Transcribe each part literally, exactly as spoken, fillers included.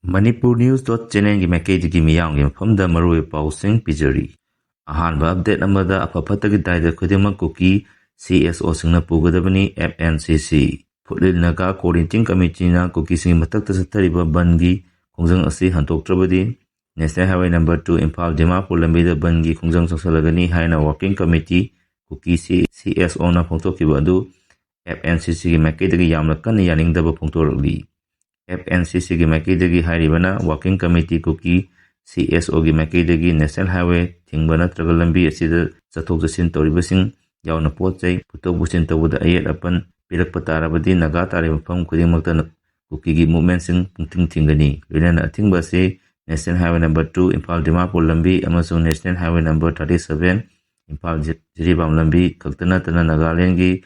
Manipur News dot channelꯒꯤ ꯃꯥꯏꯀꯩꯗꯒꯤ ꯃꯤꯌꯥꯝꯒꯤ ꯃꯐꯝꯗ ꯃꯔꯨꯑꯣꯏꯕ ꯄꯥꯎꯁꯤꯡ ꯄꯤꯖꯔꯤ꯫ ꯑꯍꯥꯟꯕ update ꯑꯃꯗ ꯑꯐ ꯐꯠꯇꯒꯤ ꯗꯥꯏꯗ ꯈꯨꯗꯤꯡꯃꯛ ꯀꯨꯀꯤ CSOꯁꯤꯡꯅ ꯄꯨꯒꯗꯕꯅꯤ, FNCC꯫ ꯐꯨꯠꯂꯤꯜ ꯅꯥꯒꯥ Coordinating Committeeꯅ ꯀꯨꯀꯤꯁꯤꯡꯒꯤ ꯃꯊꯛꯇ ꯆꯠꯊꯔꯤꯕ ꯕꯟꯒꯤ ꯈꯣꯡꯖꯪ ꯑꯁꯤ ꯍꯟꯗꯣꯛꯇ꯭ꯔꯕꯗꯤ National Highway number two Imphal Dimapur ꯂꯝꯕꯤꯗ ꯕꯟꯒꯤ ꯈꯣꯡꯖꯪ ꯆꯪꯁꯤꯜꯂꯒꯅꯤ ꯍꯥꯏꯅ Working Committee ꯀꯨꯀꯤ CSOꯅ ꯐꯣꯡꯗꯣꯛꯈꯤꯕ ꯑꯗꯨ FNCCꯒꯤ ꯃꯥꯏꯀꯩꯗꯒꯤ ꯌꯥꯝꯅ ꯀꯟꯅ ꯌꯥꯅꯤꯡꯗꯕ ꯐꯣꯡꯗꯣꯔꯛꯂꯤ꯫ FNCCꯒꯤ ꯃꯥꯏꯀꯩꯗꯒꯤ ꯍꯥꯏꯔꯤꯕꯅ Working Committee ꯀꯨꯀꯤ CSOꯒꯤ ꯃꯥꯏꯀꯩꯗꯒꯤ National Highway ꯊꯤꯡꯕ ꯅꯠꯇ꯭ꯔꯒ ꯂꯝꯕꯤ ꯑꯁꯤꯗ ꯆꯠꯊꯣꯛ ꯆꯠꯁꯤꯟ ꯇꯧꯔꯤꯕꯁꯤꯡ ꯌꯥꯎꯅ ꯄꯣꯠ ꯆꯩ ꯄꯨꯊꯣꯛ ꯄꯨꯁꯤꯟ ꯇꯧꯕꯗ ꯑꯌꯦꯠ ꯑꯄꯟ ꯄꯤꯔꯛꯄ ꯇꯥꯔꯕꯗꯤ ꯅꯥꯒꯥ ꯇꯥꯔꯤꯕ ꯃꯐꯝ ꯈꯨꯗꯤꯡꯃꯛꯇ ꯀꯨꯀꯤꯒꯤ movementꯁꯤꯡ ꯄꯨꯡꯊꯤꯡ ꯊꯤꯡꯒꯅꯤ꯫ ꯂꯣꯏꯅꯅ ꯑꯊꯤꯡꯕ ꯑꯁꯤ National Highway number two Imphal Dimapur ꯂꯝꯕꯤ ꯑꯃꯁꯨꯡ National Highway number thirty seven Imphal G-, Jiribam ꯂꯝꯕꯤ ꯈꯛꯇ ꯅꯠꯇꯅ ꯅꯥꯒꯥꯂꯦꯟꯗꯒꯤ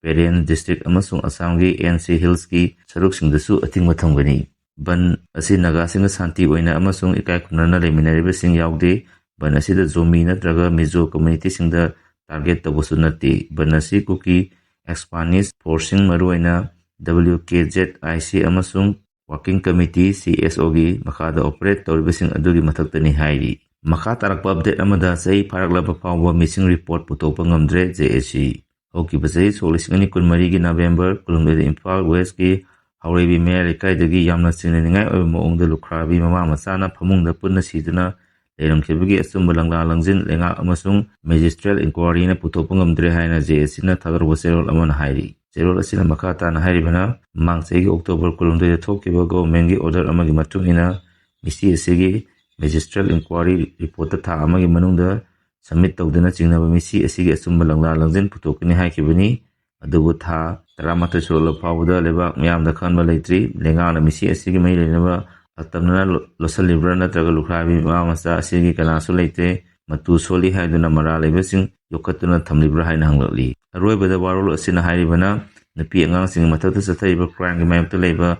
ꯄꯦꯔꯦꯟ district ꯑꯃꯁꯨꯡ ꯑꯁꯥꯝꯒꯤ N C Hillsꯀꯤ ꯁꯔꯨꯛꯁꯤꯡꯗꯁꯨ ꯑꯊꯤꯡꯕ ꯊꯝꯒꯅꯤ꯫ ꯕꯟ ꯑꯁꯤ ꯅꯥꯒꯥꯁꯤꯡꯒ ꯁꯥꯟꯇꯤ ꯑꯣꯏꯅ ꯑꯃꯁꯨꯡ ꯏꯀꯥꯏ ꯈꯨꯝꯅꯅ ꯂꯩꯃꯤꯟꯅꯔꯤꯕꯁꯤꯡ ꯌꯥꯎꯗꯦ꯫ ꯕꯟ ꯑꯁꯤꯗ ꯖꯣꯃꯤ ꯅꯠꯇ꯭ꯔꯒ ꯃꯤꯖꯣ communityꯁꯤꯡꯗ target ꯇꯧꯕꯁꯨ ꯅꯠꯇꯦ꯫ ꯕꯟ ꯑꯁꯤ ꯀꯨꯀꯤ expansionist forceꯁꯤꯡ, ꯃꯔꯨꯑꯣꯏꯅ WKZIC ꯑꯃꯁꯨꯡ Working Committee CSOꯒꯤ ꯃꯈꯥꯗ operate ꯇꯧꯔꯤꯕꯁꯤꯡ ꯑꯗꯨꯒꯤ ꯃꯊꯛꯇꯅꯤ ꯍꯥꯏꯔꯤ꯫ ꯃꯈꯥ ꯇꯥꯔꯛꯄ update ꯑꯃꯗ ꯆꯍꯤ ꯐꯥꯔꯛꯂꯕ ꯐꯥꯎꯕ missing report ꯄꯨꯊꯣꯛꯄ ꯉꯝꯗ꯭ꯔꯦ JAC꯫ ꯍꯧꯈꯤꯕ ꯆꯍꯤ ꯁꯣꯛ ꯂꯤꯁꯤꯡ ꯑꯅꯤ ꯀꯨꯟꯃꯔꯤꯒꯤ November ꯀꯨꯟꯍꯨꯝꯗꯣꯏꯗ ꯏꯝꯐꯥꯜ Westꯀꯤ ꯍꯥꯎꯔꯩꯕꯤ ꯃꯌꯥꯏ ꯂꯩꯀꯥꯏꯗꯒꯤ ꯌꯥꯝꯅ ꯆꯤꯡꯅꯅꯤꯡꯉꯥꯏ ꯑꯣꯏꯕ ꯃꯑꯣꯡꯗ ꯂꯨꯈ꯭ꯔꯥꯕꯤ ꯃꯃꯥ ꯃꯆꯥꯅ ꯐꯃꯨꯡꯗ ꯄꯨꯟꯅ ꯁꯤꯗꯨꯅ ꯂꯩꯔꯝꯈꯤꯕꯒꯤ ꯑꯆꯨꯝꯕ ꯂꯪꯂꯥ ꯂꯪꯖꯤꯟ ꯂꯩꯉꯥꯛ ꯑꯃꯁꯨꯡ magistrate inquiryꯅ ꯄꯨꯊꯣꯛꯄ ꯉꯝꯗ꯭ꯔꯦ ꯍꯥꯏꯅ JACꯅ ꯊꯥꯗꯣꯔꯛꯄ ꯆꯦꯔꯣꯜ ꯑꯃꯅ ꯍꯥꯏꯔꯤ꯫ ꯆꯦꯔꯣꯜ ꯑꯁꯤꯅ ꯃꯈꯥ ꯇꯥꯅ ꯍꯥꯏꯔꯤꯕꯅ, ꯃꯃꯥꯡ ꯆꯍꯤꯒꯤ October ꯀꯨꯟꯍꯨꯝꯗꯣꯏꯗ ꯊꯣꯛꯈꯤꯕ governmentꯀꯤ order ꯑꯃꯒꯤ ꯃꯇꯨꯡ ꯏꯟꯅ ꯃꯤꯁꯤ ꯑꯁꯤꯒꯤ magistrate inquiry reportꯇ ꯊꯥ ꯑꯃꯒꯤ ꯃꯅꯨꯡꯗ submit ꯇꯧꯗꯨꯅ ꯆꯤꯡꯅꯕ ꯃꯤꯁꯤ ꯑꯁꯤꯒꯤ ꯑꯆꯨꯝꯕ ꯂꯪꯂꯥ ꯂꯪꯖꯤꯟ ꯄꯨꯊꯣꯛꯀꯅꯤ ꯍꯥꯏꯈꯤꯕꯅꯤ꯫ ꯑꯗꯨꯕꯨ ꯊꯥ ꯇꯔꯥꯃꯥꯊꯣꯏ ꯁꯨꯔꯛꯂꯕ ꯐꯥꯎꯕꯗ ꯂꯩꯕꯥꯛ ꯃꯤꯌꯥꯝꯗ ꯈꯪꯍꯟꯕ ꯂꯩꯇ꯭ꯔꯤ꯫ ꯂꯩꯉꯥꯛꯅ ꯃꯤꯁꯤ ꯑꯁꯤꯒꯤ ꯃꯔꯤ ꯂꯩꯅꯕ ꯑꯇꯝꯅꯅ ꯂꯣ-, ꯂꯣꯠꯁꯤꯜꯂꯤꯕ꯭ꯔꯥ ꯅꯠꯇ꯭ꯔꯒ ꯂꯨꯈ꯭ꯔꯥꯕꯤ ꯃꯃꯥ ꯃꯆꯥ ꯑꯁꯤꯒꯤ ꯀꯅꯥꯁꯨ ꯂꯩꯇꯦ, ꯃꯇꯨ ꯁꯣꯜꯂꯤ ꯍꯥꯏꯗꯨꯅ ꯃꯔꯥꯜ ꯂꯩꯕꯁꯤꯡ ꯌꯣꯛꯈꯠꯇꯨꯅ ꯊꯝꯂꯤꯕ꯭ꯔꯥ ꯍꯥꯏꯅ ꯍꯪꯂꯛꯂꯤ꯫ ꯑꯔꯣꯏꯕꯗ ꯋꯥꯔꯣꯜ ꯑꯁꯤꯅ ꯍꯥꯏꯔꯤꯕꯅ, ꯅꯨꯄꯤ ꯑꯉꯥꯡꯁꯤꯡꯒꯤ ꯃꯊꯛꯇ ꯆꯠꯊꯔꯤꯕ crimeꯒꯤ ꯃꯥꯌꯣꯛꯇ ꯂꯩꯕ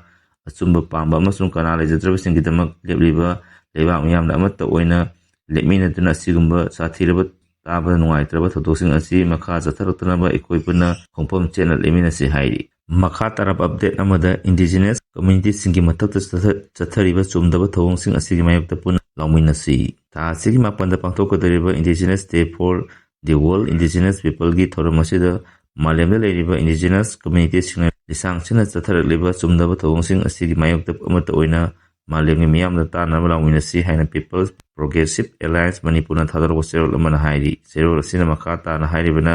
ꯑꯆꯨꯝꯕ ꯄꯥꯝꯕ ꯑꯃꯁꯨꯡ ꯀꯅꯥ ꯂꯩꯖꯗ꯭ꯔꯕꯁꯤꯡꯒꯤꯗꯃꯛ ꯂꯦꯞꯂꯤꯕ ꯂꯩꯕꯥꯛ ꯃꯤꯌꯥꯝꯅ ꯑꯃꯠꯇ ꯑꯣꯏꯅ ꯂꯦꯞꯃꯤꯟꯅꯗꯨꯅ ꯑꯁꯤꯒꯨꯝꯕ ꯁꯥꯊꯤꯔꯕ ꯇꯥꯕꯗ ꯅꯨꯡꯉꯥꯏꯇ꯭ꯔꯕ ꯊꯧꯗꯣꯛꯁꯤꯡ ꯑꯁꯤ ꯃꯈꯥ ꯆꯠꯊꯔꯛꯇꯅꯕ ꯑꯩꯈꯣꯏ ꯄꯨꯟꯅ ꯈꯣꯡꯐꯝ ꯆꯦꯠꯅ ꯂꯦꯞꯃꯤꯟꯅꯁꯤ ꯍꯥꯏꯔꯤ꯫ ꯃꯈꯥ ꯇꯥꯔꯕ update ꯑꯃꯗ Indigenous communityꯁꯤꯡꯒꯤ ꯃꯊꯛꯇ ꯆꯠꯊ-, ꯆꯠꯊꯔꯤꯕ ꯆꯨꯝꯗꯕ ꯊꯧꯑꯣꯡꯁꯤꯡ ꯑꯁꯤꯒꯤ ꯃꯥꯌꯣꯛꯇ ꯄꯨꯟꯅ ꯂꯥꯎꯃꯤꯟꯅꯁꯤ꯫ ꯊꯥ ꯑꯁꯤꯒꯤ ꯃꯥꯄꯟꯗ ꯄꯥꯡꯊꯣꯛꯀꯗꯧꯔꯤꯕ Indigenous Day for the World Indigenous Peopleꯒꯤ ꯊꯧꯔꯝ ꯑꯁꯤꯗ ꯃꯥꯂꯦꯝꯗ ꯂꯩꯔꯤꯕ Indigenous communityꯁꯤꯡꯅ ꯂꯤꯁꯥꯡ ꯁꯤꯠꯅ ꯆꯠꯊꯔꯛꯂꯤꯕ ꯆꯨꯝꯗꯕ ꯊꯧꯑꯣꯡꯁꯤꯡ ꯑꯁꯤꯒꯤ ꯃꯥꯌꯣꯛꯇ ꯑꯃꯠꯇ ꯑꯣꯏꯅ ꯃꯥꯂꯦꯝꯒꯤ ꯃꯤꯌꯥꯝꯗ ꯇꯥꯟꯅꯕ ꯂꯥꯎꯃꯤꯟꯅꯁꯤ ꯍꯥꯏꯅ People's Progressive Alliance ꯃꯅꯤꯄꯨꯔꯅ ꯊꯥꯗꯣꯔꯛꯄ ꯆꯦꯔꯣꯜ ꯑꯃꯅ ꯍꯥꯏꯔꯤ꯫ ꯆꯦꯔꯣꯜ ꯑꯁꯤꯅ ꯃꯈꯥ ꯇꯥꯅ ꯍꯥꯏꯔꯤꯕꯅ,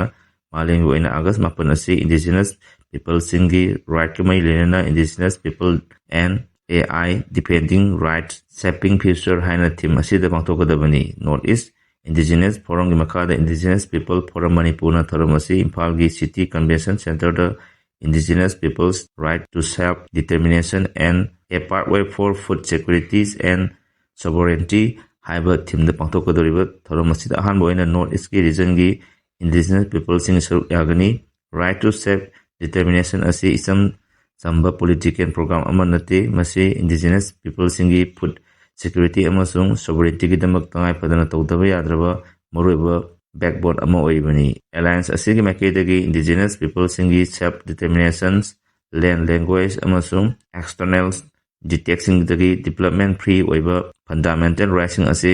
ꯃꯥꯂꯦꯝꯒꯤ ꯑꯣꯏꯅ August ꯃꯥꯄꯟ ꯑꯁꯤ Indigenous peopleꯁꯤꯡꯒꯤ rightꯀ ꯃꯔꯤ ꯂꯩꯅꯅ Indigenous People and A I Defending Rights Shaping Future ꯍꯥꯏꯅ theme ꯑꯁꯤꯗ ꯄꯥꯡꯊꯣꯛꯀꯗꯕꯅꯤ꯫ North East Indigenous Forumꯒꯤ ꯃꯈꯥꯗ Indigenous People Forum ꯃꯅꯤꯄꯨꯔꯅ ꯊꯧꯔꯝ ꯑꯁꯤ ꯏꯝꯐꯥꯜꯒꯤ City Convention Centreꯗ Indigenous People's Right to Self Determination and a Pathway for Food Securities and Sovereignty ꯍꯥꯏꯕ themeꯗ ꯄꯥꯡꯊꯣꯛꯀꯗꯧꯔꯤꯕ ꯊꯧꯔꯝ ꯑꯁꯤꯗ ꯑꯍꯥꯟꯕ ꯑꯣꯏꯅ North Eastꯀꯤ regionꯒꯤ Indigenous peopleꯁꯤꯡ ꯁꯔꯨꯛ ꯌꯥꯒꯅꯤ꯫ Right to Self Determination ꯑꯁꯤ ꯏꯆꯝ ꯆꯝꯕ political program ꯑꯃ ꯅꯠꯇꯦ꯫ ꯃꯁꯤ Indigenous peopleꯁꯤꯡꯒꯤ food security ꯑꯃꯁꯨꯡ sovereigntyꯒꯤꯗꯃꯛ ꯇꯉꯥꯏ ꯐꯗꯅ ꯇꯧꯗꯕ ꯌꯥꯗ꯭ꯔꯕ ꯃꯔꯨꯑꯣꯏꯕ backbone ꯑꯃ ꯑꯣꯏꯔꯤꯕꯅꯤ꯫ Alliance ꯑꯁꯤꯒꯤ ꯃꯥꯏꯀꯩꯗꯒꯤ Indigenous peopleꯁꯤꯡꯒꯤ self determinations, land, language ꯑꯃꯁꯨꯡ external threatꯁꯤꯡꯗꯒꯤ development free ꯑꯣꯏꯕ fundamental rightꯁꯤꯡ ꯑꯁꯤ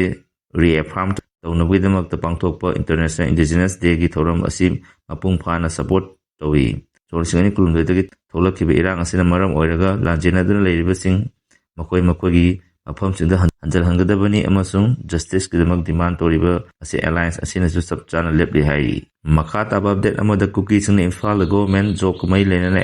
reaffirm ꯇꯧꯅꯕꯒꯤꯗꯃꯛꯇ ꯄꯥꯡꯊꯣꯛꯄ International Indigenous Dayꯒꯤ ꯊꯧꯔꯝ ꯑꯁꯤ ꯃꯄꯨꯡ ꯐꯥꯅ support ꯇꯧꯏ꯫ ꯁꯣꯛ ꯂꯤꯁꯤꯡ ꯑꯅꯤ ꯀꯨꯟꯍꯨꯝꯗꯣꯏꯗꯒꯤ ꯊꯣꯛꯂꯛꯈꯤꯕ ꯏꯔꯥꯡ ꯑꯁꯤꯅ ꯃꯔꯝ ꯑꯣꯏꯔꯒ ꯂꯥꯟꯖꯦꯟꯅꯗꯨꯅ ꯂꯩꯔꯤꯕꯁꯤꯡ ꯃꯈꯣꯏ ꯃꯈꯣꯏꯒꯤ ꯃꯐꯝꯁꯤꯡꯗ ꯍꯟ-, ꯍꯟꯖꯤꯜꯍꯟꯒꯗꯕꯅꯤ ꯑꯃꯁꯨꯡ justiceꯀꯤꯗꯃꯛ demand ꯇꯧꯔꯤꯕ ꯑꯁꯤ Alliance ꯑꯁꯤꯅꯁꯨ ꯆꯞ ꯆꯥꯅ ꯂꯦꯞꯂꯤ ꯍꯥꯏꯔꯤ꯫ ꯃꯈꯥ ꯇꯥꯕ update ꯑꯃꯗ ꯀꯨꯀꯤꯁꯤꯡꯅ ꯏꯝꯐꯥꯜꯗ government jobꯀ ꯃꯔꯤ ꯂꯩꯅꯅ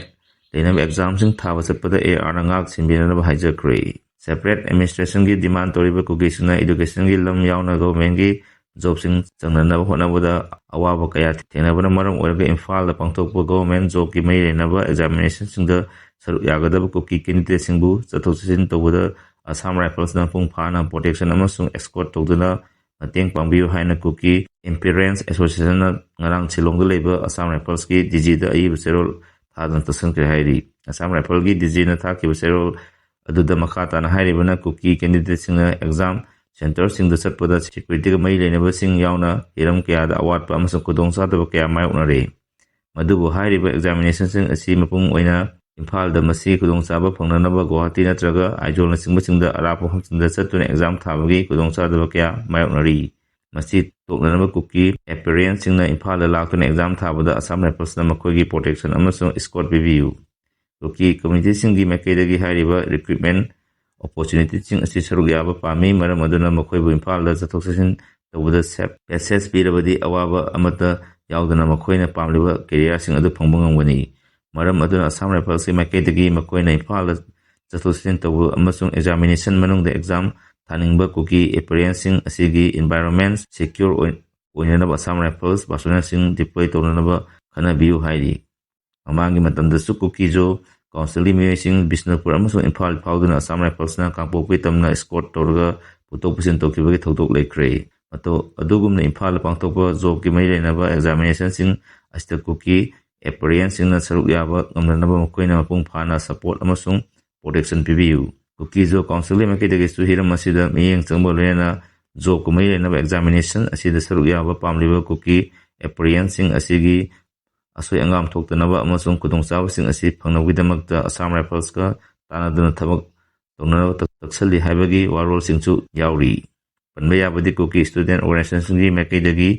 ꯂꯩꯅꯕ examꯁꯤꯡ ꯊꯥꯕ ꯆꯠꯄꯗ ARꯅ ꯉꯥꯛ ꯁꯦꯟꯕꯤꯅꯅꯕ ꯍꯥꯏꯖꯈ꯭ꯔꯦ꯫ Separate administrationꯒꯤ demand ꯇꯧꯔꯤꯕ ꯀꯨꯀꯤꯁꯤꯡꯅ educationꯒꯤ ꯂꯝ ꯌꯥꯎꯅ governmentꯀꯤ jobꯁꯤꯡ ꯆꯪꯅꯅꯕ ꯍꯣꯠꯅꯕꯗ ꯑꯋꯥꯕ ꯀꯌꯥ ꯊꯦꯡꯅꯕꯅ ꯃꯔꯝ ꯑꯣꯏꯔꯒ ꯏꯝꯐꯥꯜꯗ ꯄꯥꯡꯊꯣꯛꯄ government jobꯀꯤ ꯃꯔꯤ ꯂꯩꯅꯕ examinationꯁꯤꯡꯗ ꯁꯔꯨꯛ ꯌꯥꯒꯗꯕ ꯀꯨꯀꯤ candidateꯁꯤꯡꯕꯨ ꯆꯠꯊꯣꯛ ꯆꯠꯁꯤꯟ ꯇꯧꯕꯗ Assam Riflesꯅ ꯃꯄꯨꯡ ꯐꯥꯅ protection ꯑꯃꯁꯨꯡ escort ꯇꯧꯗꯨꯅ ꯃꯇꯦꯡ ꯄꯥꯡꯕꯤꯌꯨ ꯍꯥꯏꯅ ꯀꯨꯀꯤ Imperial Associationꯅ ꯉꯔꯥꯡ ꯁꯤꯂꯣꯡꯗ ꯂꯩꯕ Assam Riflesꯀꯤ DGꯗ ꯑꯏꯕ ꯆꯦꯔꯣꯜ ꯊꯥꯗꯨꯅ ꯇꯛꯁꯤꯟꯈ꯭ꯔꯦ ꯍꯥꯏꯔꯤ꯫ Assam Riflesꯀꯤ DGꯅ ꯊꯥꯈꯤꯕ ꯆꯦꯔꯣꯜ ꯑꯗꯨꯗ ꯃꯈꯥ ꯇꯥꯅ ꯍꯥꯏꯔꯤꯕꯅ ꯀꯨꯀꯤ candidateꯁꯤꯡꯅ exam centreꯁꯤꯡꯗ ꯆꯠꯄꯗ securityꯒ ꯃꯔꯤ ꯂꯩꯅꯕꯁꯤꯡ ꯌꯥꯎꯅ ꯍꯤꯔꯝ ꯀꯌꯥꯗ ꯑꯋꯥꯠꯄ ꯑꯃꯁꯨꯡ ꯈꯨꯗꯣꯡꯆꯥꯗꯕ ꯀꯌꯥ ꯃꯥꯌꯣꯛꯅꯔꯦ꯫ ꯃꯗꯨꯕꯨ ꯍꯥꯏꯔꯤꯕ examinationꯁꯤꯡ ꯑꯁꯤ ꯃꯄꯨꯡ ꯑꯣꯏꯅ ꯏꯝꯐꯥꯜꯗ ꯃꯁꯤ ꯈꯨꯗꯣꯡꯆꯥꯕ ꯐꯪꯅꯅꯕ ꯒꯨꯋꯥꯍꯥꯇꯤ ꯅꯠꯇ꯭ꯔꯒ ꯑꯥꯏꯖꯣꯜꯅꯆꯤꯡꯕꯁꯤꯡꯗ ꯑꯔꯥꯞꯄ ꯃꯐꯝꯁꯤꯡꯗ ꯆꯠꯇꯨꯅ ꯑꯦꯛꯖꯥꯝ ꯊꯥꯕꯒꯤ ꯈꯨꯗꯣꯡꯆꯥꯗꯕ ꯀꯌꯥ ꯃꯥꯌꯣꯛꯅꯔꯤ꯫ ꯃꯁꯤ ꯊꯣꯛꯅꯅꯕ ꯀꯨꯀꯤ ꯑꯦꯄꯤꯔꯤꯌꯟꯁꯁꯤꯡꯅ ꯏꯝꯐꯥꯜꯗ ꯂꯥꯛꯇꯨꯅ ꯑꯦꯛꯖꯥꯝ ꯊꯥꯕꯗ ꯑꯁꯥꯝ ꯔꯥꯏꯐꯜꯁꯅ ꯃꯈꯣꯏꯒꯤ ꯄ꯭ꯔꯣꯇꯦꯛꯁꯟ ꯑꯃꯁꯨꯡ ꯏꯁꯀꯣꯔꯠ ꯄꯤꯕꯤꯌꯨ꯫ ꯀꯨꯀꯤ ꯀꯝꯃ꯭ꯌꯨꯅꯤꯇꯤꯁꯤꯡꯒꯤ ꯃꯥꯏꯀꯩꯗꯒꯤ ꯍꯥꯏꯔꯤꯕ ꯔꯤꯀ꯭ꯔꯨꯠꯃꯦꯟ ꯑꯣꯄꯣꯔꯆꯨꯅꯤꯇꯤꯁꯤꯡ ꯑꯁꯤ ꯁꯔꯨꯛ ꯌꯥꯕ ꯄꯥꯝꯃꯤ, ꯃꯔꯝ ꯑꯗꯨꯅ ꯃꯈꯣꯏꯕꯨ ꯏꯝꯐꯥꯜꯗ ꯆꯠꯊꯣꯛ ꯆꯠꯁꯤꯟ ꯇꯧꯕꯗ ꯁꯦꯞ ꯄꯦꯁꯦꯖ ꯄꯤꯔꯕꯗꯤ ꯑꯋꯥꯕ ꯑꯃꯠꯇ ꯌꯥꯎꯗꯅ ꯃꯈꯣꯏꯅ ꯄꯥꯝꯂꯤꯕ ꯀꯦꯔꯤꯌꯔꯁꯤꯡ ꯑꯗꯨ ꯐꯪꯕ ꯉꯝꯒꯅꯤ꯫ ꯃꯔꯝ ꯑꯗꯨꯅ ꯑꯁꯥꯝ ꯔꯥꯏꯐꯜꯁꯀꯤ ꯃꯥꯏꯀꯩꯗꯒꯤ ꯃꯈꯣꯏꯅ ꯏꯝꯐꯥꯜꯗ ꯆꯠꯊꯣꯛ ꯆꯠꯁꯤꯟ ꯇꯧꯕ ꯑꯃꯁꯨꯡ ꯑꯦꯛꯖꯥꯃꯤꯅꯦꯁꯟ ꯃꯅꯨꯡꯗ ꯑꯦꯛꯖꯥꯝ ꯊꯥꯅꯤꯡꯕ ꯀꯨꯀꯤ ꯑꯦꯄꯤꯔꯤꯌꯟꯁꯁꯤꯡ ꯑꯁꯤꯒꯤ ꯏꯟꯚꯥꯏꯔꯣꯟꯃꯦꯟ ꯁꯦꯀ꯭ꯌꯣꯔ ꯑꯣꯏ-, ꯑꯣꯏꯅꯅꯕ ꯑꯁꯥꯝ ꯔꯥꯏꯐꯜꯁ ꯄꯥꯔꯁꯣꯅꯦꯜꯁꯤꯡ ꯗꯤꯄ꯭ꯂꯣꯏ ꯇꯧꯅꯅꯕ ꯈꯟꯅꯕꯤꯌꯨ ꯍꯥꯏꯔꯤ꯫ ꯃꯃꯥꯡꯒꯤ ꯃꯇꯝꯗꯁꯨ ꯀꯨꯀꯤꯖꯣ ꯀꯥꯎꯟꯁꯤꯜꯒꯤ ꯃꯤꯑꯣꯏꯁꯤꯡ ꯕꯤꯁꯅꯨꯄꯨꯔ ꯑꯃꯁꯨꯡ ꯏꯝꯐꯥꯜ ꯐꯥꯎꯗꯨꯅ ꯑꯁꯥꯝ ꯔꯥꯏꯐꯜꯁꯅ ꯀꯥꯡꯄꯣꯛꯄꯤ ꯇꯝꯅ ꯏꯁꯀꯣꯔꯠ ꯇꯧꯔꯒ ꯄꯨꯊꯣꯛ ꯄꯨꯁꯤꯟ ꯇꯧꯈꯤꯕꯒꯤ ꯊꯧꯗꯣꯛ ꯂꯩꯈ꯭ꯔꯦ꯫ ꯃꯇꯧ ꯑꯗꯨꯒꯨꯝꯅ ꯏꯝꯐꯥꯜꯗ ꯄꯥꯡꯊꯣꯛꯄ ꯖꯣꯕꯀꯤ ꯃꯔꯤ ꯂꯩꯅꯕ ꯑꯦꯛꯖꯥꯃꯤꯅꯦꯁꯟꯁꯤꯡ ꯑꯁꯤꯗ ꯀꯨꯀꯤ ꯑꯦꯄꯤꯔꯤꯌꯟꯁꯁꯤꯡꯅ ꯁꯔꯨꯛ ꯌꯥꯕ ꯉꯝꯅꯅꯕ ꯃꯈꯣꯏꯅ ꯃꯄꯨꯡ ꯐꯥꯅ ꯁꯄꯣꯔꯠ ꯑꯃꯁꯨꯡ ꯄ꯭ꯔꯣꯇꯦꯛꯁꯟ ꯄꯤꯕꯤꯌꯨ꯫ ꯀꯨꯀꯤ ꯖꯣ ꯀꯥꯎꯟꯁꯤꯜꯒꯤ ꯃꯥꯏꯀꯩꯗꯒꯤꯁꯨ ꯍꯤꯔꯝ ꯑꯁꯤꯗ ꯃꯤꯠꯌꯦꯡ ꯆꯪꯕ ꯂꯣꯏꯅꯅ ꯖꯣꯕꯀ ꯃꯔꯤ ꯂꯩꯅꯕ ꯑꯦꯛꯖꯥꯃꯤꯅꯦꯁꯟ ꯑꯁꯤꯗ ꯁꯔꯨꯛ ꯌꯥꯕ ꯄꯥꯝꯂꯤꯕ ꯀꯨꯀꯤ ꯑꯦꯄꯤꯔꯤꯌꯟꯁꯁꯤꯡ ꯑꯁꯤꯒꯤ ꯑꯁꯣꯏ ꯑꯉꯥꯝ ꯊꯣꯛꯇꯅꯕ ꯑꯃꯁꯨꯡ ꯈꯨꯗꯣꯡꯆꯥꯕꯁꯤꯡ ꯑꯁꯤ ꯐꯪꯅꯕꯒꯤꯗꯃꯛꯇ ꯑꯁꯥꯝ ꯔꯥꯏꯐꯜꯁꯀ ꯇꯥꯟꯅꯗꯨꯅ ꯊꯕꯛ ꯇꯧꯅꯅꯕ ꯇꯛ-, ꯇꯛꯁꯜꯂꯤ ꯍꯥꯏꯕꯒꯤ ꯋꯥꯔꯣꯜꯁꯤꯡꯁꯨ ꯌꯥꯎꯔꯤ꯫ ꯄꯟꯕ ꯌꯥꯕꯗꯤ ꯀꯨꯀꯤ ꯁ꯭ꯇꯨꯗꯦꯟꯠ ꯑꯣꯔꯒꯅꯥꯏꯖꯦꯁꯟꯒꯤ ꯃꯥꯏꯀꯩꯗꯒꯤ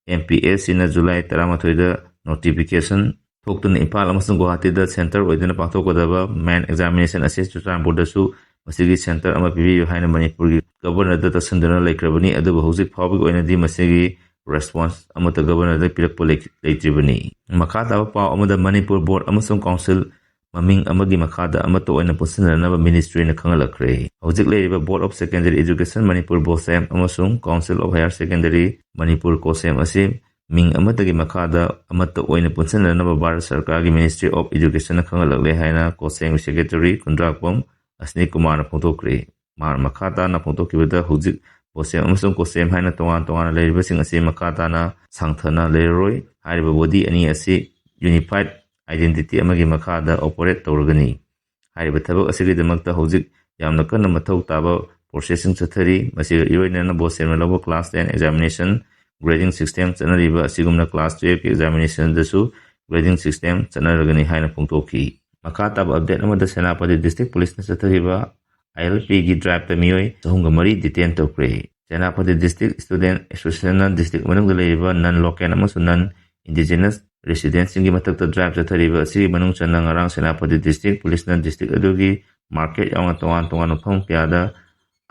ꯑꯦꯝ ꯄꯤ ꯑꯦꯁ ꯁꯤꯅ ꯖꯨꯂꯥꯏ ꯇꯔꯥꯃꯥꯊꯣꯏꯗ ꯅꯣꯇꯤꯐꯤꯀꯦꯁꯟ ꯊꯣꯛꯇꯨꯅ ꯏꯝꯐꯥꯜ ꯑꯃꯁꯨꯡ ꯒꯨꯋꯥꯍꯥꯇꯤꯗ ꯁꯦꯟꯇꯔ ꯑꯣꯏꯗꯨꯅ ꯄꯥꯡꯊꯣꯛꯀꯗꯕ ꯃꯦꯟ ꯑꯦꯛꯖꯥꯃꯤꯅꯦꯁꯟ ꯑꯁꯤ ꯆꯨꯔꯆꯥꯟꯄꯨꯔꯗꯁꯨ ꯃꯁꯤꯒꯤ ꯁꯦꯟꯇꯔ ꯑꯃ ꯄꯤꯕꯤꯌꯨ ꯍꯥꯏꯅ ꯃꯅꯤꯄꯨꯔꯒꯤ ꯒꯕꯔꯅꯔꯗ ꯇꯛꯁꯤꯟꯗꯨꯅ ꯂꯩꯈ꯭ꯔꯕꯅꯤ꯫ ꯑꯗꯨꯕꯨ ꯍꯧꯖꯤꯛ ꯐꯥꯎꯕꯒꯤ ꯑꯣꯏꯅꯗꯤ ꯃꯁꯤꯒꯤ ꯔꯦꯁꯄꯣꯟꯁ ꯑꯃꯠꯇ ꯒꯕꯔꯅꯔꯗ ꯄꯤꯔꯛꯄ ꯂꯩ-, ꯂꯩꯇ꯭ꯔꯤꯕꯅꯤ꯫ ꯃꯈꯥ ꯇꯥꯕ ꯄꯥꯎ ꯑꯃꯗ ꯃꯅꯤꯄꯨꯔ ꯕꯣꯔꯗ ꯑꯃꯁꯨꯡ ꯀꯥꯎꯟꯁꯤꯜ ꯃꯃꯤꯡ ꯑꯃꯒꯤ ꯃꯈꯥꯗ ꯑꯃꯠꯇ ꯑꯣꯏꯅ ꯄꯨꯟꯁꯤꯟꯅꯅꯕ ꯃꯤꯅꯤꯁꯇ꯭ꯔꯤꯅ ꯈꯪꯍꯜꯂꯛꯈ꯭ꯔꯦ꯫ ꯍꯧꯖꯤꯛ ꯂꯩꯔꯤꯕ board of secondary education Manipur, BOSEM, ꯑꯃꯁꯨꯡ council of higher secondary Manipur, COHSEM, ꯑꯁꯤ ꯃꯤꯡ ꯑꯃꯠꯇꯒꯤ ꯃꯈꯥꯗ ꯑꯃꯠꯇ ꯑꯣꯏꯅ ꯄꯨꯟꯁꯤꯟꯅꯅꯕ ꯚꯥꯔꯠ ꯁꯔꯀꯥꯔꯒꯤ ꯃꯤꯅꯤꯁꯇ꯭ꯔꯤ ꯑꯣꯐ ꯑꯦꯖꯨꯀꯦꯁꯟꯅ ꯈꯪꯍꯜꯂꯛꯂꯦ ꯍꯥꯏꯅ ꯀꯣꯁꯦꯝꯒꯤ ꯁꯦꯀ꯭ꯔꯦꯇꯔꯤ ꯀꯨꯟꯗ꯭ꯔꯥꯛꯄꯝ ꯑꯁꯅꯤ ꯀꯨꯃꯥꯔꯅ ꯐꯣꯡꯗꯣꯛꯈ꯭ꯔꯦ꯫ ꯃꯍꯥꯛꯅ ꯃꯈꯥ ꯇꯥꯅ ꯐꯣꯡꯗꯣꯛꯈꯤꯕꯗ, ꯍꯧꯖꯤꯛ ꯕꯣꯁꯦꯝ ꯑꯃꯁꯨꯡ ꯀꯣꯁꯦꯝ ꯍꯥꯏꯅ ꯇꯣꯉꯥꯟ ꯇꯣꯉꯥꯟꯅ ꯂꯩꯔꯤꯕꯁꯤꯡ ꯑꯁꯤ ꯃꯈꯥ ꯇꯥꯅ ꯁꯥꯡꯊꯅ ꯂꯩꯔꯔꯣꯏ꯫ ꯍꯥꯏꯔꯤꯕ ꯕꯣꯗꯤ ꯑꯅꯤ ꯑꯁꯤ ꯌꯨꯅꯤꯐꯥꯏꯗ ꯑꯥꯏꯗꯦꯟꯇꯤꯇꯤ ꯑꯃꯒꯤ ꯃꯈꯥꯗ ꯑꯣꯄꯔꯦꯠ ꯇꯧꯔꯒꯅꯤ꯫ ꯍꯥꯏꯔꯤꯕ ꯊꯕꯛ ꯑꯁꯤꯒꯤꯗꯃꯛꯇ ꯍꯧꯖꯤꯛ ꯌꯥꯝꯅ ꯀꯟꯅ ꯃꯊꯧ ꯇꯥꯕ ꯄ꯭ꯔꯣꯁꯦꯁꯁꯤꯡ ꯆꯠꯊꯔꯤ꯫ ꯃꯁꯤꯒ ꯏꯔꯣꯏꯅꯅ ꯕꯣꯁꯦꯝꯅ ꯂꯧꯕ class ten examination grading system ꯆꯠꯅꯔꯤꯕ ꯑꯁꯤꯒꯨꯝꯅ ꯀ꯭ꯂꯥꯁ ꯇꯨꯌꯦꯜꯐꯀꯤ ꯑꯦꯛꯖꯥꯃꯤꯅꯦꯁꯟꯗꯁꯨ ꯒ꯭ꯔꯦꯗꯤꯡ ꯁꯤꯁꯇꯦꯝ ꯆꯠꯅꯔꯒꯅꯤ ꯍꯥꯏꯅ ꯐꯣꯡꯗꯣꯛꯈꯤ꯫ ꯃꯈꯥ ꯇꯥꯕ ꯑꯞꯗꯦꯠ ꯑꯃꯗ ꯁꯦꯅꯥꯄꯇꯤ ꯗꯤꯁꯇ꯭ꯔꯤꯛ ꯄꯨꯂꯤꯁꯅ ꯆꯠꯊꯈꯤꯕ ꯑꯥꯏ ꯑꯦꯜ ꯄꯤꯒꯤ ꯗ꯭ꯔꯥꯏꯕꯇ ꯃꯤꯑꯣꯏ ꯆꯍꯨꯝꯒ ꯃꯔꯤ ꯗꯤꯇꯦꯟ ꯇꯧꯈ꯭ꯔꯦ꯫ ꯁꯦꯅꯥꯄꯇꯤ ꯗꯤꯁꯇ꯭ꯔꯤꯛ ꯁ꯭ꯇꯨꯗꯦꯟ ꯑꯦꯁꯣꯁꯤꯌꯦꯁꯟꯅ ꯗꯤꯁꯇ꯭ꯔꯤꯛ ꯃꯅꯨꯡꯗ ꯂꯩꯔꯤꯕ ꯅꯟ ꯂꯣꯀꯦꯜ ꯑꯃꯁꯨꯡ ꯅꯟ ꯏꯟꯗꯤꯖꯤꯅꯁ ꯔꯦꯁꯤꯗꯦꯟꯁꯁꯤꯡꯒꯤ ꯃꯊꯛꯇ ꯗ꯭ꯔꯥꯏꯕ ꯆꯠꯊꯔꯤꯕ ꯑꯁꯤꯒꯤ ꯃꯅꯨꯡ ꯆꯟꯅ ꯉꯔꯥꯡ ꯁꯦꯅꯥꯄꯇꯤ ꯗꯤꯁꯇ꯭ꯔꯤꯛ ꯄꯨꯂꯤꯁꯅ ꯗꯤꯁꯇ꯭ꯔꯤꯛ ꯑꯗꯨꯒꯤ ꯃꯥꯔꯀꯦꯠ ꯌꯥꯎꯅ ꯇꯣꯉꯥꯟ ꯇꯣꯉꯥꯟꯕ ꯃꯐꯝ ꯀꯌꯥꯗ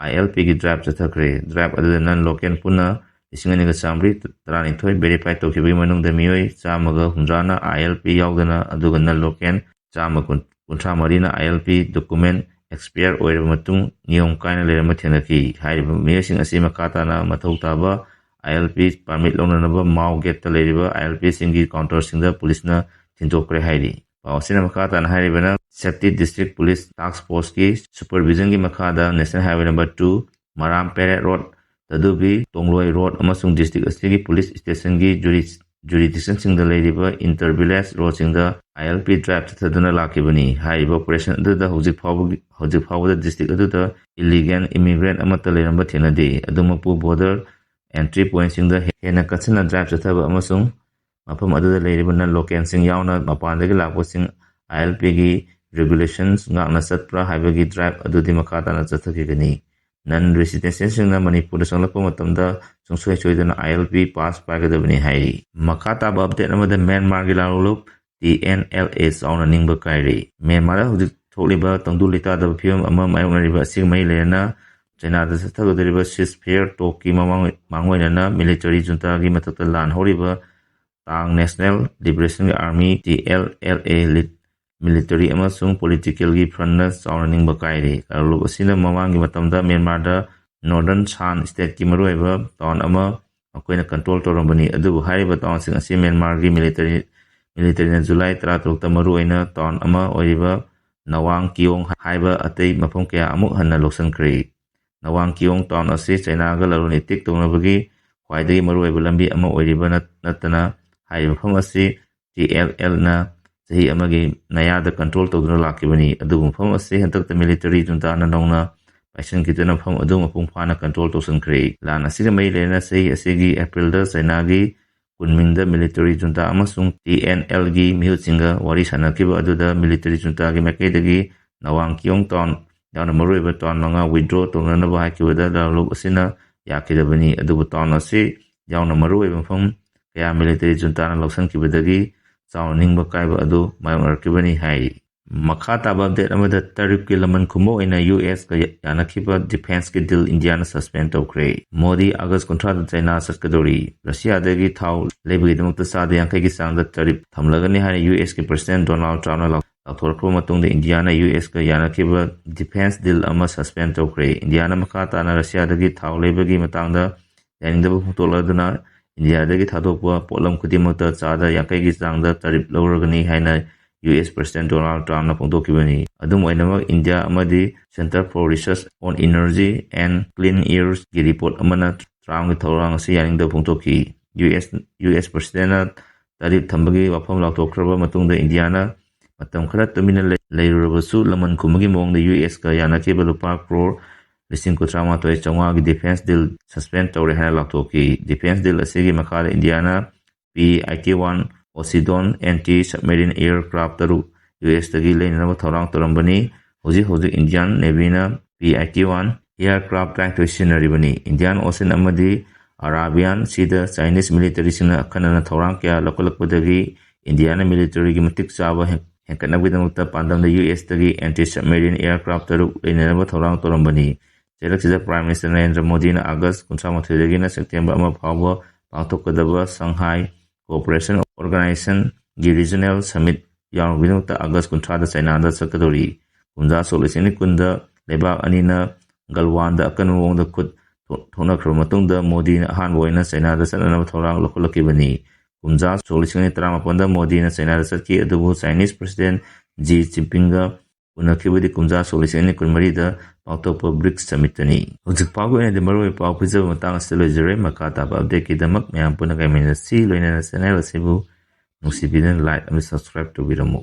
ꯑꯥꯏ ꯑꯦꯜ ꯄꯤꯒꯤ ꯗ꯭ꯔꯥꯏꯕ ꯆꯠꯊꯈ꯭ꯔꯦ꯫ ꯗ꯭ꯔꯥꯏꯕ ꯑꯗꯨꯗ ꯅꯟ ꯂꯣꯀꯦꯜ ꯄꯨꯟꯅ ꯂꯤꯁꯤꯡ ꯑꯅꯤꯒ ꯆꯥꯃꯔꯤ ꯇꯔꯥꯅꯤꯊꯣꯏ ꯚꯦꯔꯤꯐꯥꯏ ꯇꯧꯈꯤꯕꯒꯤ ꯃꯅꯨꯡꯗ ꯃꯤꯑꯣꯏ ꯆꯥꯝꯃꯒ ꯍꯨꯝꯗ꯭ꯔꯥꯅ ꯑꯥꯏ ꯑꯦꯜ ꯄꯤ ꯌꯥꯎꯗꯅ, ꯑꯗꯨꯒ ꯅꯟ ꯂꯣꯀꯦꯜ ꯆꯥꯝꯃ ꯀꯨꯟꯊ꯭ꯔꯥ ꯃꯔꯤꯅ ꯑꯥꯏ ꯑꯦꯜ ꯄꯤ ꯗꯣꯀꯨꯃꯦꯟ ꯑꯦꯛꯁꯄꯤꯌꯔ ꯑꯣꯏꯔꯕ ꯃꯇꯨꯡ ꯅꯤꯌꯣꯝ ꯀꯥꯏꯅ ꯂꯩꯔꯝꯕ ꯊꯦꯡꯅꯈꯤ꯫ ꯍꯥꯏꯔꯤꯕ ꯃꯤꯑꯣꯏꯁꯤꯡ ꯑꯁꯤ ꯃꯈꯥ ꯇꯥꯅ ꯃꯊꯧ ꯇꯥꯕ ꯑꯥꯏ ꯑꯦꯜ ꯄꯤ ꯄꯥꯔꯃꯤꯠ ꯂꯧꯅꯅꯕ ꯃꯥꯎ ꯒꯦꯠꯇ ꯂꯩꯔꯤꯕ ꯑꯥꯏ ꯑꯦꯜ ꯄꯤꯁꯤꯡꯒꯤ ꯀꯥꯎꯟꯇꯔꯁꯤꯡꯗ ꯄꯨꯂꯤꯁꯅ ꯊꯤꯟꯗꯣꯛꯈ꯭ꯔꯦ ꯍꯥꯏꯔꯤ꯫ ꯄꯥꯎ ꯑꯁꯤꯅ ꯃꯈꯥ ꯇꯥꯅ ꯍꯥꯏꯔꯤꯕꯅ, ꯁꯦꯞꯇꯤ ꯗꯤꯁꯇ꯭ꯔꯤꯛ ꯄꯨꯂꯤꯁ ꯇꯥꯛꯁ ꯐꯣꯔꯁꯀꯤ ꯁꯨꯄꯔꯚꯤꯖꯟꯒꯤ ꯃꯈꯥꯗ national highway number two, Maram Peret road, Tadubi, Tongloi road ꯑꯃꯁꯨꯡ ꯗꯤꯁꯇ꯭ꯔꯤꯛ ꯑꯁꯤꯒꯤ ꯄꯨꯂꯤꯁ ꯁ꯭ꯇꯦꯁꯟꯒꯤ ꯖꯨꯔꯤ ꯖꯨꯔꯤꯗꯤꯛꯁꯟꯁꯤꯡꯗ ꯂꯩꯔꯤꯕ ꯏꯟꯇꯔ ꯚꯤꯂꯦꯖ ꯔꯣꯗꯁꯤꯡꯗ ꯑꯥꯏ ꯑꯦꯜ ꯄꯤ ꯗ꯭ꯔꯥꯏꯕ ꯆꯠꯊꯗꯨꯅ ꯂꯥꯛꯈꯤꯕꯅꯤ꯫ ꯍꯥꯏꯔꯤꯕ ꯑꯣꯄꯔꯦꯁꯟ ꯑꯗꯨꯗ ꯍꯧꯖꯤꯛ ꯐꯥꯎꯕꯒꯤ, ꯍꯧꯖꯤꯛ ꯐꯥꯎꯕꯗ ꯗꯤꯁꯇ꯭ꯔꯤꯛ ꯑꯗꯨꯗ ꯏꯂꯤꯒꯦꯜ ꯏꯃꯤꯒ꯭ꯔꯦꯟꯠ ꯑꯃꯠꯇ ꯂꯩꯔꯝꯕ ꯊꯦꯡꯅꯗꯦ꯫ ꯑꯗꯨꯃꯛꯄꯨ, ꯕꯣꯔꯗꯔ ꯑꯦꯟꯇ꯭ꯔꯤ ꯄꯣꯏꯟꯠꯁꯤꯡꯗ ꯍꯦꯟꯅ ꯀꯟꯁꯤꯟꯅ ꯗ꯭ꯔꯥꯏꯕ ꯆꯠꯊꯕ ꯑꯃꯁꯨꯡ ꯃꯐꯝ ꯑꯗꯨꯗ ꯂꯩꯔꯤꯕ ꯅꯟ ꯂꯣꯀꯦꯜꯁꯤꯡ ꯌꯥꯎꯅ ꯃꯄꯥꯟꯗꯒꯤ ꯂꯥꯛꯄꯁꯤꯡ ꯑꯥꯏ ꯑꯦꯜ ꯄꯤꯒꯤ ꯔꯤꯒꯨꯂꯦꯁꯟꯁ ꯉꯥꯛꯅ ꯆꯠꯄ꯭ꯔꯥ ꯍꯥꯏꯕꯒꯤ ꯗ꯭ꯔꯥꯏꯕ ꯑꯗꯨꯗꯤ ꯃꯈꯥ ꯇꯥꯅ ꯆꯠꯊꯈꯤꯒꯅꯤ꯫ ꯅꯟ ꯔꯦꯁꯤꯗꯦꯟꯁꯤꯌꯦꯜꯁꯤꯡꯅ ꯃꯅꯤꯄꯨꯔꯗ ꯆꯪꯂꯛꯄ ꯃꯇꯝꯗ ꯁꯨꯡꯁꯣꯏ ꯁꯣꯏꯗꯅ ꯑꯥꯏ ꯑꯦꯜ ꯄꯤ ꯄꯥꯁ ꯄꯥꯏꯒꯗꯕꯅꯤ ꯍꯥꯏꯔꯤ꯫ ꯃꯈꯥ ꯇꯥꯕ ꯑꯞꯗꯦꯠ ꯑꯃꯗ ꯃ꯭ꯌꯥꯟꯃꯥꯔꯒꯤ ꯂꯥꯜꯂꯣꯜꯂꯨꯞ ꯇꯤ ꯑꯦꯟ ꯑꯦꯜ ꯑꯦ ꯆꯥꯎꯅ ꯅꯤꯡꯕ ꯀꯥꯏꯔꯦ꯫ ꯃ꯭ꯌꯥꯟꯃꯥꯔꯗ ꯍꯧꯖꯤꯛ ꯊꯣꯛꯂꯤꯕ ꯇꯪꯗꯨ ꯂꯩꯇꯥꯗꯕ ꯐꯤꯕꯝ ꯑꯃ ꯃꯥꯌꯣꯛꯅꯔꯤꯕ ꯑꯁꯤꯒ ꯃꯔꯤ ꯂꯩꯅꯅ ꯆꯩꯅꯥꯗ ꯆꯠꯊꯒꯗꯧꯔꯤꯕ ꯁꯤꯖ ꯐꯤꯌꯔ ꯇꯣꯛꯀꯤ ꯃꯃꯥꯡ-, ꯃꯥꯡꯑꯣꯏꯅꯅ ꯃꯤꯂꯤꯇꯔꯤ ꯖꯨꯟꯇꯥꯒꯤ ꯃꯊꯛꯇ ꯂꯥꯟ ꯍꯧꯔꯤꯕ ꯇꯥꯡ national liberation army, T L L A, lead military ꯑꯃꯁꯨꯡ ꯄꯣꯂꯤꯇꯤꯀꯦꯜꯒꯤ ꯐ꯭ꯔꯟꯠꯅ ꯆꯥꯎꯅ ꯅꯤꯡꯕ ꯀꯥꯏꯔꯤ꯫ ꯂꯥꯜꯂꯣꯜꯂꯨꯞ ꯑꯁꯤꯅ ꯃꯃꯥꯡꯒꯤ ꯃꯇꯝꯗ ꯃ꯭ꯌꯥꯟꯃꯥꯔꯗ ꯅꯣꯔꯗꯔꯟ ꯁꯥꯟ ꯁ꯭ꯇꯦꯠꯀꯤ ꯃꯔꯨꯑꯣꯏꯕ ꯇꯥꯎꯟ ꯑꯃ ꯃꯈꯣꯏꯅ ꯀꯟꯇ꯭ꯔꯣꯜ ꯇꯧꯔꯝꯕꯅꯤ, ꯑꯗꯨꯕꯨ ꯍꯥꯏꯔꯤꯕ ꯇꯥꯎꯟꯁꯤꯡ ꯑꯁꯤ ꯃ꯭ꯌꯥꯟꯃꯥꯔꯒꯤ ꯃꯤꯂꯤꯇꯔꯤ, ꯃꯤꯂꯤꯇꯔꯤꯅ ꯖꯨꯂꯥꯏ ꯇꯔꯥꯇꯔꯨꯛꯇ ꯃꯔꯨꯑꯣꯏꯅ ꯇꯥꯎꯟ ꯑꯃ ꯑꯣꯏꯔꯤꯕ ꯅꯋꯥꯡ ꯀꯤꯌꯣꯡ ꯍꯥꯏꯕ ꯑꯇꯩ ꯃꯐꯝ ꯀꯌꯥ ꯑꯃꯨꯛ ꯍꯟꯅ ꯂꯧꯁꯤꯟꯈ꯭ꯔꯦ꯫ ꯅꯋꯥꯡ ꯀꯤꯌꯣꯡ ꯇꯥꯎꯟ ꯑꯁꯤ ꯆꯩꯅꯥꯒ ꯂꯂꯣꯟ ꯏꯇꯤꯛ ꯇꯧꯅꯕꯒꯤ ꯈ꯭ꯋꯥꯏꯗꯒꯤ ꯃꯔꯨꯑꯣꯏꯕ ꯂꯝꯕꯤ ꯑꯃ ꯑꯣꯏꯔꯤꯕ ꯅꯠ-, ꯅꯠꯇꯅ, ꯍꯥꯏꯔꯤꯕ ꯃꯐꯝ ꯑꯁꯤ ꯇꯤ ꯑꯦꯜ ꯑꯦꯜꯅ ꯆꯍꯤ ꯑꯃꯒꯤ ꯃꯌꯥꯗ ꯀꯟꯇ꯭ꯔꯣꯜ ꯇꯧꯗꯨꯅ ꯂꯥꯛꯈꯤꯕꯅꯤ꯫ ꯑꯗꯨꯕꯨ ꯃꯐꯝ ꯑꯁꯤ ꯍꯟꯗꯛꯇ ꯃꯤꯂꯤꯇꯔꯤ ꯖꯨꯟꯇꯥꯅ ꯅꯧꯅ ꯄꯥꯏꯁꯤꯟꯈꯤꯗꯨꯅ ꯃꯐꯝ ꯑꯗꯨ ꯃꯄꯨꯡ ꯐꯥꯅ ꯀꯟꯇ꯭ꯔꯣꯜ ꯇꯧꯁꯤꯟꯈ꯭ꯔꯦ꯫ ꯂꯥꯟ ꯑꯁꯤꯒ ꯃꯔꯤ ꯂꯩꯅꯅ ꯆꯍꯤ ꯑꯁꯤꯒꯤ ꯑꯦꯄ꯭ꯔꯤꯜꯗ ꯆꯩꯅꯥꯒꯤ ꯀꯨꯟꯃꯤꯡꯗ ꯃꯤꯂꯤꯇꯔꯤ ꯖꯨꯟꯇꯥ ꯑꯃꯁꯨꯡ ꯇꯤ ꯑꯦꯟ ꯑꯦꯜꯒꯤ ꯃꯤꯍꯨꯠꯁꯤꯡꯒ ꯋꯥꯔꯤ ꯁꯥꯟꯅꯈꯤꯕ ꯑꯗꯨꯗ ꯃꯤꯂꯤꯇꯔꯤ ꯖꯨꯟꯇꯥꯒꯤ ꯃꯥꯏꯀꯩꯗꯒꯤ ꯅꯋꯥꯡ ꯀꯤꯌꯣꯡ ꯇꯥꯎꯟ ꯌꯥꯎꯅ ꯃꯔꯨꯑꯣꯏꯕ ꯇꯥꯎꯟ ꯃꯉꯥ ꯋꯤꯗ꯭ꯔꯣ ꯇꯧꯅꯅꯕ ꯍꯥꯏꯈꯤꯕꯗ ꯂꯥꯂꯨꯞ ꯑꯁꯤꯅ ꯌꯥꯈꯤꯗꯕꯅꯤ꯫ ꯑꯗꯨꯕꯨ ꯇꯥꯎꯟ ꯑꯁꯤ ꯌꯥꯎꯅ ꯃꯔꯨꯑꯣꯏꯕ ꯃꯐꯝ ꯀꯌꯥ ꯃꯤꯂꯤꯇꯔꯤ ꯖꯨꯟꯇꯥꯅ ꯂꯧꯁꯤꯟꯈꯤꯕꯗꯒꯤ ꯆꯥꯎꯅ ꯅꯤꯡꯕ ꯀꯥꯏꯕ ꯑꯗꯨ ꯃꯥꯌꯣꯛꯅꯔꯛꯈꯤꯕꯅꯤ ꯍꯥꯏ꯫ ꯃꯈꯥ ꯇꯥꯕ ꯑꯞꯗꯦꯠ ꯑꯃꯗ ꯇꯔꯤꯞꯀꯤ ꯂꯃꯟ ꯈꯨꯝꯕ ꯑꯣꯏꯅ ꯌꯨ ꯑꯦꯁꯀ ꯌꯥꯅꯈꯤꯕ ꯗꯤꯐꯦꯟꯁꯀꯤ ꯗꯤꯜ ꯏꯟꯗꯤꯌꯥꯅ ꯁꯁꯄꯦꯟ ꯇꯧꯈ꯭ꯔꯦ꯫ ꯃꯣꯗꯤ ꯑꯥꯒꯁ ꯀꯨꯟꯊ꯭ꯔꯥꯗ ꯆꯩꯅꯥ ꯆꯠꯀꯗꯧꯔꯤ꯫ ꯔꯁꯤꯌꯥꯗꯒꯤ ꯊꯥꯎ ꯂꯩꯕꯒꯤꯗꯃꯛꯇ ꯆꯥꯗ ꯌꯥꯡꯈꯩꯒꯤ ꯆꯥꯡꯗ ꯇꯔꯤꯞ ꯊꯝꯂꯒꯅꯤ ꯍꯥꯏꯅ ꯌꯨ ꯑꯦꯁꯀꯤ ꯄ꯭ꯔꯁꯤꯗꯦꯟ ꯗꯣꯅꯥꯜꯗ ꯇ꯭ꯔꯝꯞꯅ ꯂꯥꯎ-, ꯂꯥꯎꯊꯣꯔꯛꯄ ꯃꯇꯨꯡꯗ ꯏꯟꯗꯤꯌꯥꯅ ꯌꯨ ꯑꯦꯁꯀ ꯌꯥꯅꯈꯤꯕ ꯗꯤꯐꯦꯟꯁ ꯗꯤꯜ ꯑꯃ ꯁꯁꯄꯦꯟ ꯇꯧꯈ꯭ꯔꯦ꯫ ꯏꯟꯗꯤꯌꯥꯅ ꯃꯈꯥ ꯇꯥꯅ ꯔꯁꯤꯌꯥꯗꯒꯤ ꯊꯥꯎ ꯂꯩꯕꯒꯤ ꯃꯇꯥꯡꯗ ꯌꯥꯅꯤꯡꯗꯕ ꯐꯣꯡꯗꯣꯛꯂꯗꯨꯅ ꯏꯟꯗꯤꯌꯥꯗꯒꯤ ꯊꯥꯗꯣꯛꯄ ꯄꯣꯠꯂꯝ ꯈꯨꯗꯤꯡꯃꯛꯇ ꯆꯥꯗ ꯌꯥꯡꯈꯩꯒꯤ ꯆꯥꯡꯗ ꯇꯔꯤꯞ ꯂꯧꯔꯒꯅꯤ ꯍꯥꯏꯅ ꯌꯨ ꯑꯦꯁ ꯄ꯭ꯔꯁꯤꯗꯦꯟ ꯗꯣꯅꯥꯜꯗ ꯇ꯭ꯔꯝꯞꯅ ꯐꯣꯡꯗꯣꯛꯈꯤꯕꯅꯤ꯫ ꯑꯗꯨꯝ ꯑꯣꯏꯅꯃꯛ, ꯏꯟꯗꯤꯌꯥ ꯑꯃꯗꯤ Center for Research on Energy and Clean Airꯒꯤ ꯔꯤꯄꯣꯔꯠ ꯑꯃꯅ ꯇ꯭ꯔꯝꯞꯀꯤ ꯊꯧꯔꯥꯡ ꯑꯁꯤ ꯌꯥꯅꯤꯡꯗꯕ ꯐꯣꯡꯗꯣꯛꯈꯤ꯫ ꯌꯨ ꯑꯦꯁ, ꯌꯨ ꯑꯦꯁ ꯄ꯭ꯔꯁꯤꯗꯦꯟꯅ ꯇꯔꯤꯞ ꯊꯝꯕꯒꯤ ꯋꯥꯐꯝ ꯂꯥꯎꯊꯣꯛꯈ꯭ꯔꯕ ꯃꯇꯨꯡꯗ ꯏꯟꯗꯤꯌꯥꯅ ꯃꯇꯝ ꯈꯔ ꯇꯨꯃꯤꯟꯅ ꯂꯩ-, ꯂꯩꯔꯨꯔꯕꯁꯨ ꯂꯃꯟ ꯈꯨꯝꯕꯒꯤ ꯃꯑꯣꯡꯗ ꯌꯨ ꯑꯦꯁꯀ ꯌꯥꯅꯈꯤꯕ ꯂꯨꯄꯥ ꯀ꯭ꯔꯣꯔ ꯂꯤꯁꯤꯡ ꯀꯨꯟꯊ꯭ꯔꯥ ꯃꯥꯊꯣꯏ ꯆꯥꯝꯃꯉꯥꯒꯤ ꯗꯤꯐꯦꯟꯁ ꯗꯤꯜ ꯁꯁꯄꯦꯟ ꯇꯧꯔꯦ ꯍꯥꯏꯅ ꯂꯥꯎꯊꯣꯛꯈꯤ꯫ ꯗꯤꯐꯦꯟꯁ ꯗꯤꯜ ꯑꯁꯤꯒꯤ ꯃꯈꯥꯗ ꯏꯟꯗꯤꯌꯥꯅ P I T one Poseidon anti submarine aircraft ꯇꯔꯨꯛ ꯌꯨ ꯑꯦꯁꯇꯒꯤ ꯂꯩꯅꯅꯕ ꯊꯧꯔꯥꯡ ꯇꯧꯔꯝꯕꯅꯤ꯫ ꯍꯧꯖꯤꯛ ꯍꯧꯖꯤꯛ ꯏꯟꯗꯤꯌꯥꯟ ꯅꯦꯚꯤꯅ P I T one aircraft ꯇꯔꯥꯅꯤꯊꯣꯏ ꯁꯤꯖꯤꯟꯅꯔꯤꯕꯅꯤ꯫ ꯏꯟꯗꯤꯌꯥꯟ ꯑꯣꯁꯤꯟ ꯑꯃꯗꯤ ꯑꯔꯥꯕꯤꯌꯥꯟ ꯁꯤꯗ ꯆꯥꯏꯅꯤꯁ ꯃꯤꯂꯤꯇꯔꯤꯁꯤꯡꯅ ꯑꯈꯟꯅꯅ ꯊꯧꯔꯥꯡ ꯀꯌꯥ ꯂꯧꯈꯠꯂꯛꯄꯗꯒꯤ ꯏꯟꯗꯤꯌꯥꯅ ꯃꯤꯂꯤꯇꯔꯤꯒꯤ ꯃꯇꯤꯛ ꯆꯥꯕ ꯍꯦꯟ-, ꯍꯦꯟꯒꯠꯅꯕꯒꯤꯗꯃꯛꯇ ꯄꯥꯟꯗꯝꯗ ꯌꯨ ꯑꯦꯁꯇꯒꯤ ꯑꯦꯟꯇꯤ ꯁꯕꯃꯦꯔꯤꯟ ꯑꯦꯌꯔꯀ꯭ꯔꯥꯐ ꯇꯔꯨꯛ ꯂꯩꯅꯅꯕ ꯊꯧꯔꯥꯡ ꯇꯧꯔꯝꯕꯅꯤ꯫ ꯆꯩꯔꯛꯁꯤꯗ ꯄ꯭ꯔꯥꯏꯝ ꯃꯤꯅꯤꯁꯇꯔ ꯅꯔꯦꯟꯗ꯭ꯔ ꯃꯣꯗꯤꯅ ꯑꯥꯒꯁ ꯀꯨꯟꯊ꯭ꯔꯥ ꯃꯥꯊꯣꯏꯗꯒꯤꯅ ꯁꯦꯞꯇꯦꯝꯕꯔ ꯑꯃ ꯐꯥꯎꯕ ꯄꯥꯡꯊꯣꯛꯀꯗꯕ ꯁꯪꯍꯥꯏ ꯀꯣꯑꯣꯄꯔꯦꯁꯟ ꯑꯣꯔꯒꯅꯥꯏꯖꯦꯁꯟꯒꯤ ꯔꯤꯖꯅꯦꯜ ꯁꯃꯤꯠ ꯌꯥꯎꯅꯕꯒꯤꯗꯃꯛꯇ ꯑꯥꯒꯁ ꯀꯨꯟꯊ꯭ꯔꯥꯗ ꯆꯩꯅꯥꯗ ꯆꯠꯀꯗꯧꯔꯤ꯫ ꯀꯨꯝꯖꯥ ꯁꯣꯛ ꯂꯤꯁꯤꯡ ꯑꯅꯤ ꯀꯨꯟꯗ ꯂꯩꯕꯥꯛ ꯑꯅꯤꯅ ꯒꯜꯋꯥꯟꯗ ꯑꯀꯟꯕ ꯃꯑꯣꯡꯗ ꯈꯨꯠ ꯊꯣꯛ-, ꯊꯣꯛꯅꯈ꯭ꯔꯕ ꯃꯇꯨꯡꯗ ꯃꯣꯗꯤꯅ ꯑꯍꯥꯟꯕ ꯑꯣꯏꯅ ꯆꯩꯅꯥꯗ ꯆꯠꯅꯅꯕ ꯊꯧꯔꯥꯡ ꯂꯧꯈꯠꯂꯛꯈꯤꯕꯅꯤ꯫ ꯀꯨꯝꯖꯥ ꯁꯣꯛ ꯂꯤꯁꯤꯡ ꯑꯅꯤ ꯇꯔꯥꯃꯥꯄꯟꯗ ꯃꯣꯗꯤꯅ ꯆꯩꯅꯥꯗ ꯆꯠꯈꯤ, ꯑꯗꯨꯕꯨ ꯆꯥꯏꯅꯤꯁ ꯄ꯭ꯔꯁꯤꯗꯦꯟ ꯖꯤ ꯖꯤꯟꯄꯤꯡꯒ ꯎꯅꯈꯤꯕꯗꯤ ꯀꯨꯝꯖꯥ ꯁꯣꯛ ꯂꯤꯁꯤꯡ ꯑꯅꯤ ꯀꯨꯟꯃꯔꯤꯗ ꯄꯥꯡꯊꯣꯛꯄ ꯕ꯭ꯔꯤꯛꯁ ꯁꯃꯤꯠꯇꯅꯤ꯫ ꯍꯧꯖꯤꯛ ꯐꯥꯎꯒꯤ ꯑꯣꯏꯅꯗꯤ ꯃꯔꯨꯑꯣꯏꯕ ꯄꯥꯎ ꯄꯤꯖꯕ ꯃꯇꯥꯡ ꯑꯁꯤꯗ ꯂꯣꯏꯖꯔꯦ꯫ ꯃꯈꯥ ꯇꯥꯕ ꯑꯞꯗꯦꯠꯀꯤꯗꯃꯛ ꯃꯌꯥꯝ ꯄꯨꯟꯅ ꯉꯥꯏꯃꯤꯟꯅꯁꯤ꯫ ꯂꯣꯏꯅꯅ ꯆꯦꯅꯦꯜ ꯑꯁꯤꯕꯨ ꯅꯨꯡꯁꯤꯕꯤꯗꯨꯅ ꯂꯥꯏꯛ ꯑꯃꯗꯤ ꯁꯕꯁꯀ꯭ꯔꯥꯏꯕ ꯇꯧꯕꯤꯔꯝꯃꯨ꯫